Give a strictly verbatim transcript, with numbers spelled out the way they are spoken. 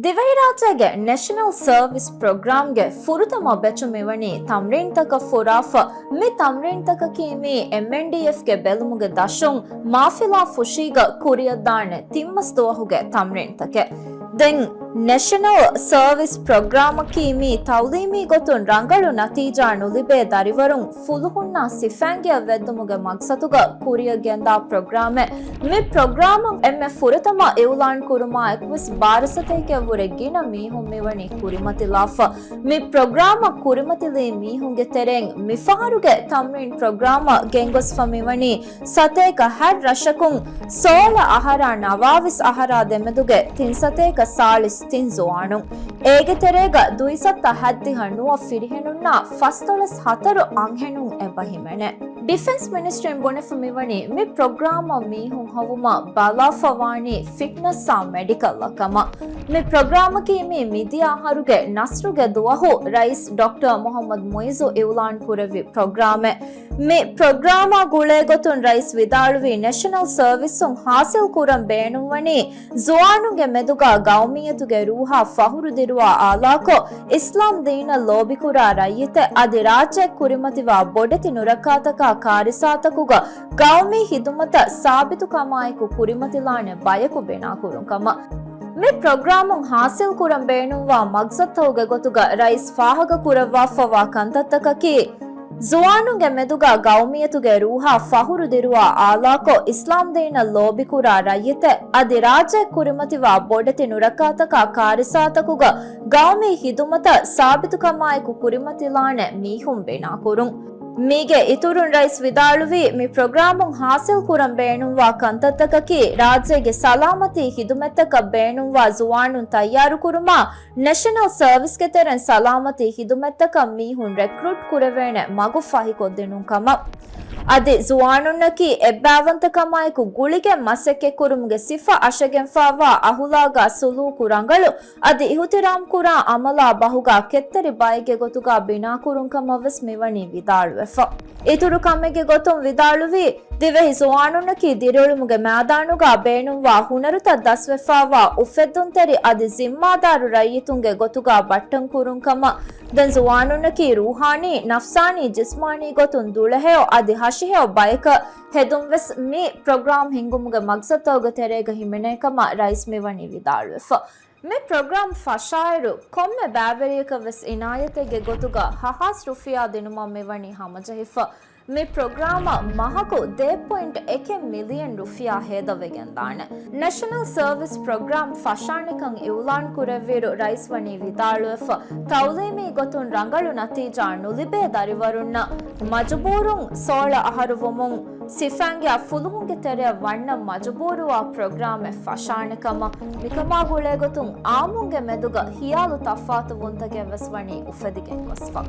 ދިވެހިރާއްޖޭގެ ނެޝަނަލް ސަރވިސް ޕްރޮގްރާމްގެ ފުރަތަމަ ބެޗު މިވަނީ ތަމްރީންތަކަށް ފުރާފަ. މި ތަމްރީންތަކަކީ މީ އެމްއެންޑީއެފްގެ ބެލުމުގެ ދަށުން މާފިލާ ފުށީގަ ކުރިއަށްދާނެ ތިންމަސް ދުވަހުގެ ތަމްރީންތަކެއް. ދެން ނެޝަނަލް ސަރވިސް ޕްރޮގްރާމަކީ މީ ތައުލީމީ ގޮތުން ރަނގަޅު ނަތީޖާ ނުލިބޭ ދަރިވަރުން ފުލުހުންނާ ސިފައިންގެއަށް ވެއްދުމުގެ މަގްސަދުގަ ކުރިއަށް ގެންދާ ޕްރޮގްރާމެއް. މި ޕްރޮގްރާމުން އެންމެ ފުރަތަމަ އިއުލާން ކުރުމާއެކުވެސް ބާރަ ސަތޭކައަށްވުރެ ގިނަ މީހުން މިވަނީ ކުރިމަތިލާފަ. މި ޕްރޮގްރާމަށް ކުރިމަތިލީ މީހުންގެ ތެރެއިން މިފަހަރުގެ ތަމްރީން ޕްރޮގްރާމަށް ގެންގޮސްފަ މިވަނީ ސަތޭކަ ހަތް ރަށަކުން ސޯޅަ އަހަރާ ނަވާވީސް އަހަރާ ދެމެދުގެ ތިން ސަތޭކަ ސާޅީސް ތިން ޒުވާނުން. އޭގެ ތެރޭގަ ދުއިސައްތަ ހައްދިހަ ނުވަ ފިރިހެނުންނާ ފަސްދޮޅަސް ހަތަރު އަންހެނުން އެބަ ހިމެނޭ. ޑިފެންސް މިނިސްޓްރީން ބުނެފަ މިވަނީ މި ޕްރޮގްރާމަށް މީހުން ހޮވުމަށް ބަލާފަ ވާނީ ފިޓްނަސްއާ މެޑިކަލްއަށް ކަމަށް. މި ޕްރޮގްރާމަކީ މީ މިދިޔަ އަހަރުގެ ނަސްރުގެ ދުވަހު ރައީސް ޑޮކްޓަރ މުހައްމަދު މުއިއްޒު އިއުލާން ކުރެއްވި ޕްރޮގްރާމެއް. މި ޕްރޮގްރާމާ ގުޅޭގޮތުން ރައީސް ވިދާޅުވީ، ނެޝަނަލް ސަރވިސުން ހާސިލް ކުރަން ބޭނުންވަނީ ޒުވާނުންގެ މެދުގަ ގައުމިއްޔަތުގެ ރޫހާ ފަހުރު ދިރުވާ އާލާކޮށް، އިސްލާމް ދީނަށް ލޯބިކުރާ ރައްޔިތެއް އަދި ރާއްޖެ ކުރިމަތިވާ ބޮޑެތި ނުރައްކާތަކާ ކާރިސާތަކުގަ ގައުމީ ހިދުމަތަށް ސާބިތުކަމާއެކު ކުރިމަތިލާނެ ބަޔަކު ބިނާކުރުން ކަމަށް. މި ޕްރޮގްރާމުން ހާސިލް ކުރަން ބޭނުންވާ މަގްސަދުތަކުގެ ގޮތުގަ ރައީސް ފާހަގަ ކުރައްވާފަވާ ކަންތައްތަކަކީ، ޒުވާނުންގެ މެދުގަ ގައުމިއްޔަތުގެ ރޫހާ ފަހުރު ދިރުވާ އާލާކޮށް، އިސްލާމް ދީނަށް ލޯބިކުރާ ރައްޔިތެއް އަދި ރާއްޖެ ކުރިމަތިވާ ބޮޑެތި ނުރައްކާތަކާ ކާރިސާތަކުގަ ގައުމީ ހިދުމަތަށް ސާބިތުކަމާއެކު ކުރިމަތިލާނެ މީހުން ބިނާކުރުން. މީގެ އިތުރުން ރައީސް ވިދާޅުވީ، މި ޕްރޮގްރާމުން ހާސިލް ކުރަން ބޭނުންވާ ކަންތައްތަކަކީ، ރާއްޖޭގެ ސަލާމަތީ ހިދުމަތްތަކަށް ބޭނުންވާ ޒުވާނުން ތައްޔާރުކުރުމާ، ނެޝަނަލް ސަރވިސްގެ ތެރެއިން ސަލާމަތީ ހިދުމަތްތަކަށް މީހުން ރެކްރޫޓް ކުރެވޭނެ މަގު ފަހިކޮށްދިނުން ކަމަށް. އަދި ޒުވާނުންނަކީ އެއްބައިވަންތަކަމާއެކު ގުޅިގެން މަސައްކަތްކުރުމުގެ ސިފަ އަށަގެންފާވާ އަހުލާގާ ސުލޫކު ރަނގަޅު އަދި އިހުތިރާމްކުރާ އަމަލާ ބަހުގާ ކެތްތެރި ބައެއްގެ ގޮތުގާ ބިނާކުރުން ކަމަށްވެސް މިވަނީ ވިދާޅުވެފަ. އިތުރު ކަމެއްގެ ގޮތުން ވިދާޅުވީ، ދިވެހި ޒުވާނުންނަކީ ދިރިއުޅުމުގެ މައިދާނުގާ ބޭނުންވާ ހުނަރުތައް ދަސްވެފާވާ އުފެއްދުންތެރި އަދި ޒިންމާދާރު ރައްޔިތުންގެ ގޮތުގާ ބައްޓަން ކުރުން ކަމަށް. ދެން ޒުވާނުންނަކީ ރޫހާނީ، ނަފްސާނީ، ޖިސްމާނީ ގޮތުން ދުޅަހެޔޮ އަދި ހަށިހެޔޮ ބަޔަކަށް ހެދުން ވެސް މި ޕްރޮގްރާމް ހިންގުމުގެ މަގްސަދުތަކުގެ ތެރޭގަ ހިމެނޭ ކަމަށް ރައީސް މިވަނީ ވިދާޅުވެފަ. މި ޕްރޮގްރާމް ފަށާއިރު، ކޮންމެ ބައިވެރިޔަކަށް ވެސް އިނާޔަތެއްގެ ގޮތުގަ ހަ ހާސް ރުފިޔާ ދިނުމަށް މިވަނީ ހަމަޖެހިފަ. މި ޕްރޮގްރާމަށް މަހަކު ދެ ޕޮއިންޓް އެކެއް މިލިއަން ރުފިޔާ ހޭދަވެގެންދާނެ. ނެޝަނަލް ސަރވިސް ޕްރޮގްރާމް ފަށާނެކަން އިއުލާން ކުރެއްވިއިރު، ރައީސް ވަނީ ވިދާޅުވެފަ. ތައުލީމީ ގޮތުން ރަނގަޅު ނަތީޖާ ނުލިބޭ ދަރިވަރުންނަށް މަޖުބޫރުން ސޯޅަ އަހަރު ވުމުން، ސިފައިންގެއާ ފުލުހުންގެ ތެރެއަށް ވަންނަން މަޖުބޫރުވާ ޕްރޮގްރާމެއް ފަށާނެ ކަމަށް، މިކަމާ ގުޅޭގޮތުން އާއްމުންގެ މެދުގަ ހިޔާލު ތަފާތުވުންތަކެއް ވެސް ވަނީ އުފެދިގެން ގޮސްފަ.